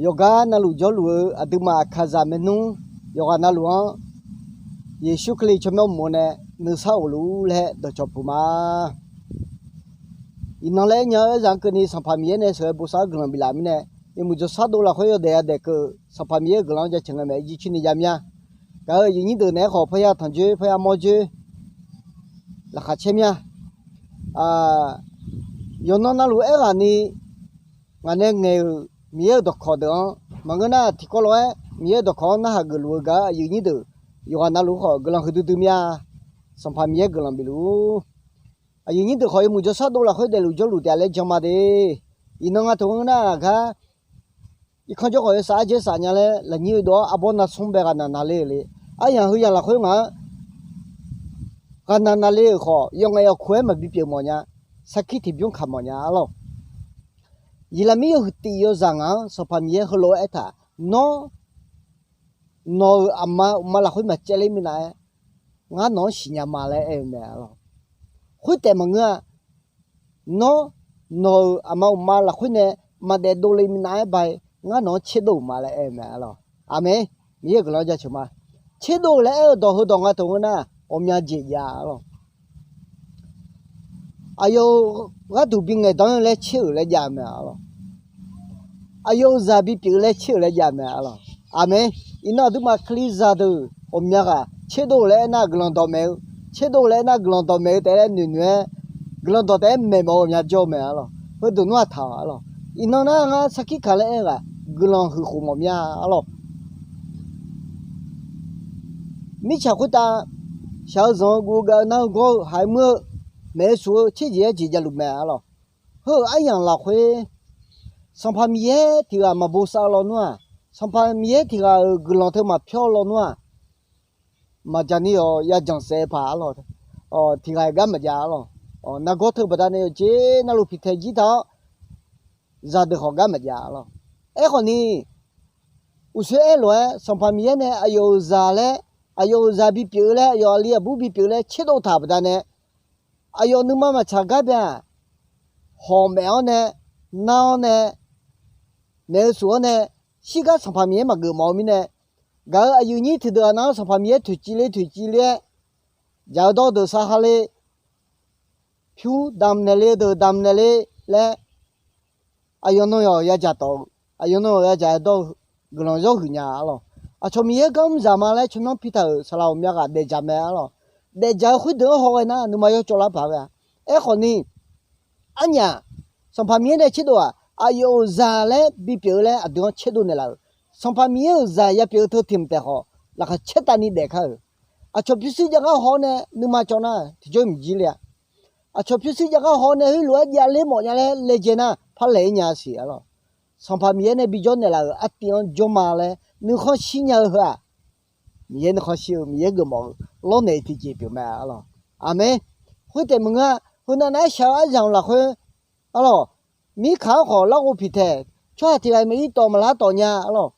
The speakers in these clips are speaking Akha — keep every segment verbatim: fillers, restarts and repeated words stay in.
Yawqgar navluf jawrluf-eu aqduimaf aqkaqzaq maernmr yawqghaq navluf-anr, Yeqsur Kali tsawrmyanr uqmov nae nuisar ghofluf-ur laer dawqcawq puq ma. Iqnan laer aernya-eu aerzaq-anr keuvni Sanqpaq Miqyaer nae sheuqghae bosav-awr guiqlanq biflaf mirnae, yawmuiq jawrshar dov lafkhoer yawdaef yadaef keuv Sanqpaq Miqyaer-euq guiqlanq-anr jaceuq ngae maeq-aer jircoer ni jav mir-a. Gaq-euq aqyuif nyir deuq naeq-aer khawf parya tanqjoer parya mawrjoer laqkhaq caer mir-a. Yawqnan navluf aerghaqni ngaq nae ngaeq-euq Miqyaer-euq dawqkawq deuq-anr maqngeur nar, tiqkawv lof-aer Miqyaer-euq dawqkawq-anr narhaq geufluf-eu gaq-euq aqyuif nyir deuq yawqghaq navluf khawf guiqlanq huiqdui dui mir-a. Sanqpaq Miqyaer guiqlanq bifluf-ur. Aqyuif nyir deuq khawf yawmuiq jawrshar dov lafkhoer daefluf jawrluf taef-a laer jan ma de. Iqnan nga teu ngeur nar-aq gar irkanr jawr khawf yawsaf arjaer saf nya laer lafnyir-eu dov-awr arbawr navsmr bae ghaqnaq naqler-euq le. Aryamq heuyamq lafkhoer ngaq-anr ghaqnaq naqler-euq khawf yawf ngaef yawf kuq-aer maqbi pyeuf mawf nya. Sarkir tiqbymr kaq mawf nya arlawr. Yeqlaqmir yawhuiq tif yawzaq ngaq-anr Sanqpaq Miqyaer heulof-aer aertaq, Nawr, nawq-euq aqma uqma lafkhoer maqcaevler minav-aer, ngar nawq-anr siqnya ma laer aer-eu mae arlawr. Khoertaef maqngeur-a. Nawr, nawq-euq aqma uqma lafkhoer nae maqdaef dovle minav-aer ba-aer ngar nawq-anr tserdov-euq ma laer aer-eu mae arlawr. Aqmeq. Miqyaer-euq guiqlanq jaceuq ma. Tserdov-eu laer aer-eu dawq heudawq nga teu ngeur nar, ghawqmya jeq jav arlawr. Aqyawf-euq gharduq bingaeq danr-eu laer tser-euq laer jav mae arlawr. Aqyawf-euq zaq bipyeuf-eu laer tser-euq laer jav mae arlawr. Aqmeq. Iqnan aqduimaf Kalizaq deuq ghawqmya ghaq tserdov-eu laer aernar guiqlanq dawqmaeq-eu, tserdov-eu laer aernar guiqlanq dawqmaeq-eu taef laer noeqnoeq-aer, guiqlanq dawq taef-aer maeqmawf-eu ghawqmya jawr-eu mae arlawr. Heudeuq nmr-aq taq-awq arlawr. Iqnan nar ngar sarkir kaq laer aer-eu ghaq guiqlanq huiq khof mawf mir-a arlawr. Mirtsaq khoertav shaq-eu zanq-eu guv-eu gav-eu nar-eu gawr-eu haiq-eu muir-eu maeq-eu suf-eu tserjeq-aer jeq javluf mae arlawr. Heu-euq aryamq lafkhoer Sanqpaq Miqyaer tiq ghaq maqbosav-eu lawnmr-aq, Sanqpaq Miqyaer tiq ghaq-euq guiqlanq teu maqpyawr-eu lawnmr-aq, maqjaq ni yawq yajanq saef paq arlawr. Tiq ghaq-iq gar maqjav arlawr. Nargawr teu baqdanae yawqjeq navluf piqtaeq jir taq-awr, zaqdeuq khawf gar maqjav arlawr. Aerkhawf ni, uqshoe aer lof-aer Sanqpaq Miqyaer nae aqyawf-euq zaq laer, aqyawf-euq zaq bipyeuf-eu laer, aqyawf aqli aqbur bipyeuf-eu laer tserdov taq baqdanae, aqyawf nuima maqtsaq gar bya-aq, hawq maef-awr nae, nar-awr nae, maeq-eu suf-awr nae, shirgar Sanqpaq Miqyaer maqgeuf mawf-eu mirnae, gaq-euq aqyuif nyir tiqdeuq-aq nar-anr Sanqpaq Miqyaer toeqciv ler toeqciv ler-aer, jaq-eu dawr deuq sar ha le, pyur damq naeq le-eu deuq damq naeq le laer, aqyawf nan yawq yadzaq tawf-eu, aqyawf nan yawq yadzaq-aer dawr-eu guiqlanq zawr huiq nya arlawr. Aqcawq Miqyaer gar mr zaq ma laer tsawrmyanr pi taq-euq saqlaq ghawqmya ghaq daefdzaq mae arlawr. Daefdzaq-eu khoerdeuq-anr hawghae nar nuima yawcawv lar paq ghae-a. Aerkhawf ni, arnyaf, Sanqpaq Miqyaer nae tserdov-aq, aqyawf-euq zaq laer bipyeuf-eu laer aqdui-anr tserdov naeqlaf-euq, Sanqpaq Miqyaer-euq zaq yapyeuf-eu teu tiq mq taef khawf, laqkhaq caertavni daef kar-euq. Aqcawq pyurshuir jav gar haw-awr nae nuima cawv nar tiqjawr-iq maqjir le-a. Aqcawq pyurshuir jav gar haw-awr nae heulof-aer javler mawf nya laer laejae nar parlaeq-ir nya siq arlawr. Sanqpaq Miqyaer nae bijawr naeqlaf-euq artiv-anr jawr ma laer nuikhanr shir nya-eu heu-aq, Miqyaer nuikhanr shir-eu Miqyaer geufmawf-eu lawrnaeq tiqjeq pyeuf mae arlawr. Aqmeq. Khoertaef maqngeur-a, heunav nav-aer shaq-eu aryamq lafkhoer arlawr, mirkaq-anr khawf larghov piqtaeq, tsawrhaq tiq ghaq-iq maqir tawq maqlar tawq nya arlawr.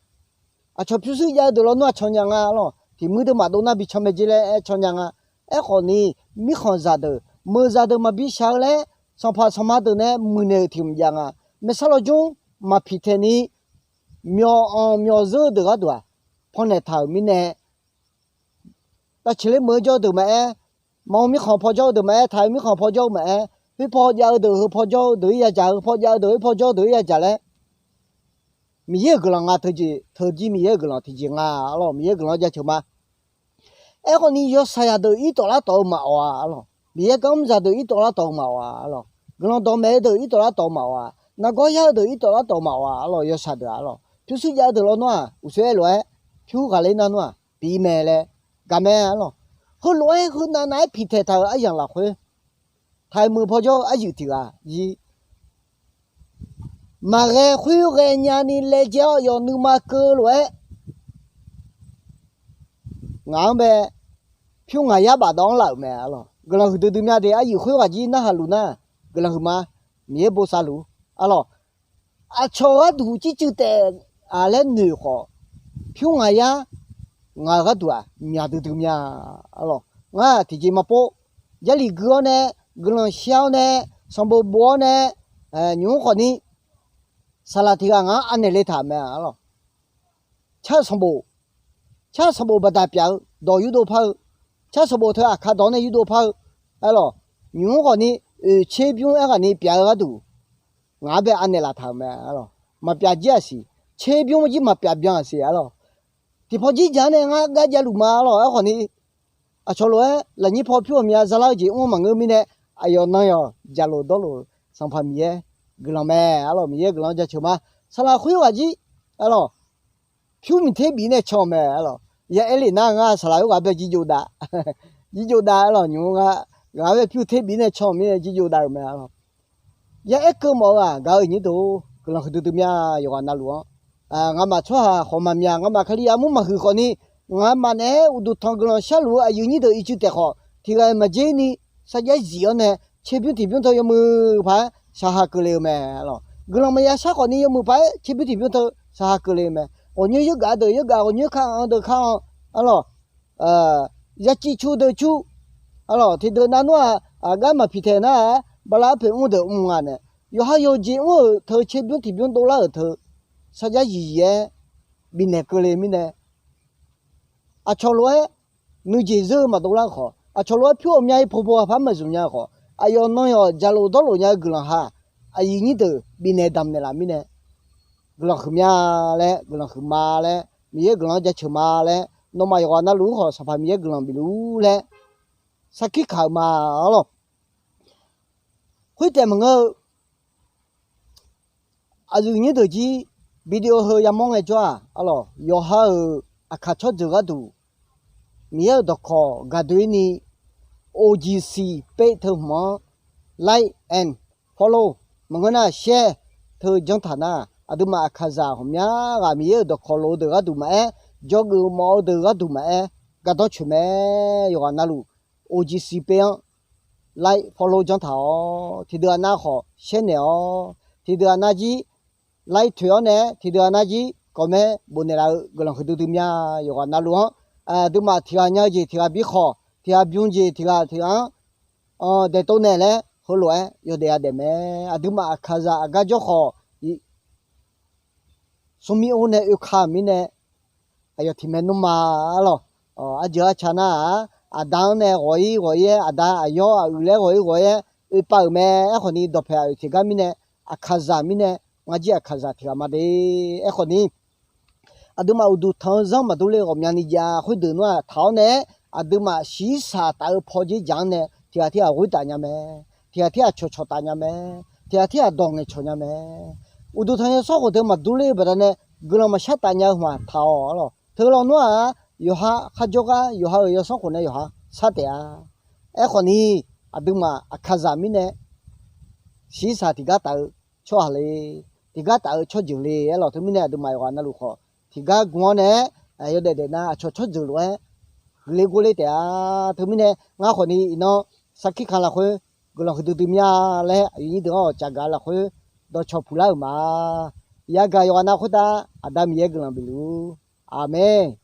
Aqcawq pyurshuir jav-eu deuq lawnmr-aq can nya nga arlawr. Tiq muir deuq maqdov nar bi can mae jer laer aer can nya nga. Aerkhawf ni, mirkhanqzaq deuq meuqzaq deuq maqbi shaq-eu laer, sanqpaq sanqma deuq nae muiqnaeq-euq tiq mq jav nga. Maeqsar lawjmr maqpiq taeq ni, myawq anq myawq zeur-eu deuq gharduq-aq, pannaeq taq-euq mirnae, tavceqler meuq-eu jawr-eu deuq maqaer, maqanr mirkhanq paw jawr-eu deuq maqaer, taq-eu mirkhanq paw jawr-eu maqaer, khoerpaw jav-eu deuq heupaw jawr-eu deuq-ir yadzaq, heupaw jav-eu deuq khoerpaw jawr-eu deuq-ir yadzaq laer, Miqyaer-euq guiqlanq nga teujeq, teujir Miqyaer-euq guiqlanq tiqjeq nga arlawr. Miqyaer-euq guiqlanq-anr jaceuq ma. Aerkhawf ni yawshaq zaqdeuq irtawf lartawf-eu maqawf-a arlawr. Miqyaer gar mr zaqdeuq irtawf lartawf-eu maqawf-a arlawr. Guiqlanq dawqmaeq-eu deuq irtawf lartawf-eu maqawf-a. Nargawr yar-eu deuq irtawf lartawf-eu maqawf-a arlawr. Yawshaq deuq arlawr. Pyurshuir jav-eu deuq lawnmr-aq, uqshoe aer lof-aer, pyur ghaqler nar nmr-aq, piq-ir mae laer gaq mae arlawr. Heulof-aer heunav nav-aer piqtaeq taq-euq aryamq lafkhoer, taq-euq meuq paw jawr-eu aryuif tiq ghaq jir maqghae khoerghae nyani laejae-awr yawf nuima keuv lof-aer, ngaq-anr bae pyur ngaq yar bafdawv-anr laf-euq mae arlawr. Guiqlanq huiqdui dui mya de. Aryuif khoerghaq jir narhaq luf nar, guiqlanq huiqma. Miqyaer bosav luf arlawr. Aqcawq gharduq circuiv taef-a laer noeq khawf, pyur ngaq yar ngaq-euq gharduq-aq myaq duidui mya arlawr. Ngar tiqjeq maqpov, Jarlif gui-awr nae, guiqlanq shir-awr nae, sanqbof bof-awr nae, nymq-mr khawf ni saqlaq tiq ghaq ngaq-anr anaeq le taq-euq mae arlawq. Car sanqbof, car sanqbof baqdaq pyaf-eu dawq yurdov par-eu, car sanqbof teu aqkar dawq nae yurdov par-eu arlawq. Nymq-mr khawfni oeq tserbymr aerghaqni pyaf-eu gharduq ngaq-anr bae anaeq laf taq-euq mae arlawq. Maqpyaf jir-aq siq, tserbymr jir maqpyaf byan-aq siq arlawq. Tiqpaw jir jaq-anr nae ngar gar javluf ma arlawq. Aerkhawfni aqcawq lof-aer lafnyir paw pyur ghawqmya zalar-eu jeq mr maqngeur mirnae, aqyawf nan yawq jaqlof dawrlof-eu Sanqpaq Miqyaer guiqlanq mae arlawq. Miqyaer guiqlanq jaceuq ma. Saqlaq khoerghaq jir arlawq, pyur miq ter bif nae can-euq mae arlawq. Ya aer lef nar ngar saqlaq khoerghaq bae jirjov dav, jirjov dav arlawq. Nymq-mr ngar, ngaq-anr bae pyur ter bif nae can-euq mirnae jirjov dav-euq mae arlawq. Ya aer keuv mawf-eu-aq, gaq-euq nyir deuq-or, guiqlanq huiqdui dui mya yawqghaq navluf-anr. Ngamaf tsawrhaq khawf maqmyaq, ngamaf Kali armur maqhuiq khawfni, ngamaf naeq-aer uqduq tanq guiqlanq sharluf-eu aqyuif nyir deuq ircuf taef khawf, tiq ghaq-iq maqjer ni sarjax zif-awr nae, tserbymr tiqbymr teu yawmuiq paq-aer shaqhaq keuvle-eu mae arlawq. Guiqlanq maqya shar khawfni yawmuiq paq-aer tserbymr tiqbymr teu shaqhaq keuvle-eu mae. Ghawqnyoer yawrgaf deuq yawrgaf, ghawqnyoer ka-anr deuq ka-anr arlawq. Yaciv cu deuq cu arlawq. Tiqdeuq nav nmr-aq, aqgar maqpiq taeq nar-aer bala arpoeq mr deuq mr nga nae, yawqha yawqjeq mr-euq teu tserbymr tiqbymr dovlar-euq teu sarjax zif zif-aer bifnaeq keuvle mirnae, aqcawq lof-aer nuijeq zeur-eu maqdovlar-eu khawf, aqcawq lof-aer pyur ghawqmya-ir pobo ghaqpar maqzmq nya-eu khawf, aqyawf nan yawq jaqlof dawrlof nya-eu guiqlanq ha, aqyuif nyir deuq bifnaeq damqnaeq laf mirnae, guiqlanq huiqmya laer, guiqlanq huiqma laer, Miqyaer guiqlanq-anr jaceuq ma laer, nawmaf yawqghaq navluf-anr khawf Sanqpaq Miqyaer guiqlanq bifluf-ur laer sarkir kaq-euq ma arlawq. Khoertaef maqngeur-eu, aqyuif nyir deuq jir video heu yamawr ngaejawr-aq arlawq, yawqha-euq aqkaq tsawrjeuq gharduq Miqyaer-euq dawqkawq gaqdoe-ir ni, O G C page teu hmq-anr like and follow maqngeur nar share teu janr taq nar, aqduimaf aqkaqzaq ghawqmya ghaq Miqyaer-euq dawqkawq lof-eu deuq gharduq maqaer, jawrgeuf mawf-eu deuq gharduq maqaer, gardanr coeq mae. Yawqghaq navluf O G C page-anr like follow janr taq-awr, tiqdeuq aqnav khawf share naeq-awr, tiqdeuq aqnav jir like toeq-awr nae, tiqdeuq aqnav jir comment bofnaeq laf-eu guiqlanq huiqdui dui mya. Yawqghaq navluf-anr aqduimaf tiq ghaq nya-eu jeq tiq ghaq bi khawf, tiq ghaq bym jeq tiq ghaq tiq ghaq-anr daeqtov naeq laer heulof-aer yawdaef yadaef mae. Aqduimaf aqkaqzaq aqgar jawr khawf, smrmir or nae oeka-euq mirnae, aqyawf tiq mae nmr ma arlawq. Arjeuq arca nar-aq, aqda-anr nae ghawq-ir ghawq-ir-aer, aqda aqyawr aqyuif laer ghawq-ir ghawq-ir-aer oepav-euq mae. Aerkhawfni dawqpaeq aqyawf tiqgar mirnae, aqkaqzaq mirnae, ngar jir aqkaqzaq tiq ghaq ma de. Aerkhawfni aqduimaf uqduq tanq-eu zanr maqdur ler-eu ghawqmyani ni jav-a. Khoerdeuq nar-aq taq-awr nae-aer, aqduimaf shiqshaq taf-eu pawdzer jaq-anr nae tiq ghaq tirghaq ghoer taf nya mae. Tiq ghaq tirghaq cawqcawq taf nya mae. Tiq ghaq tirghaq dawq ngaeqcawq nya mae. Uqduq tanq yawsanr khof teu maqdur ler-eu baqdanae guiqlanq maqshar taf nya-eu hmq-aq taq-awq arlawq. Teulof nar-aq, yawqha kharjawr gar yawqha-euq yawsanr khof nae yawqha shar taef-a. Aerkhawfni aqduimaf aqkaqzaq mirnae shiqshaq tiqgar taf-eu tsawrhaq le, tiqgar taf-eu tsawrjeuq le arlawq. Teumirnae aqduimaf yawqghaq navluf khawf tiqgar gu-awr nae-aer, yawdaef daef nar aqcawq tsawrjeuq lof-aer huiqler gorler taef-a. Teumirnae ngar khawfni iqnan sarkir kan lafkhoer guiqlanq huiqdui dui mya laer aqyuif nyir deuq-anr awqcaf gaq lafkhoer dawqcawq puq lar-euq ma. Yagaq yawqghaq nav khoertav Aqda Miqyaer guiqlanq bifluf-ur. Aqmeq.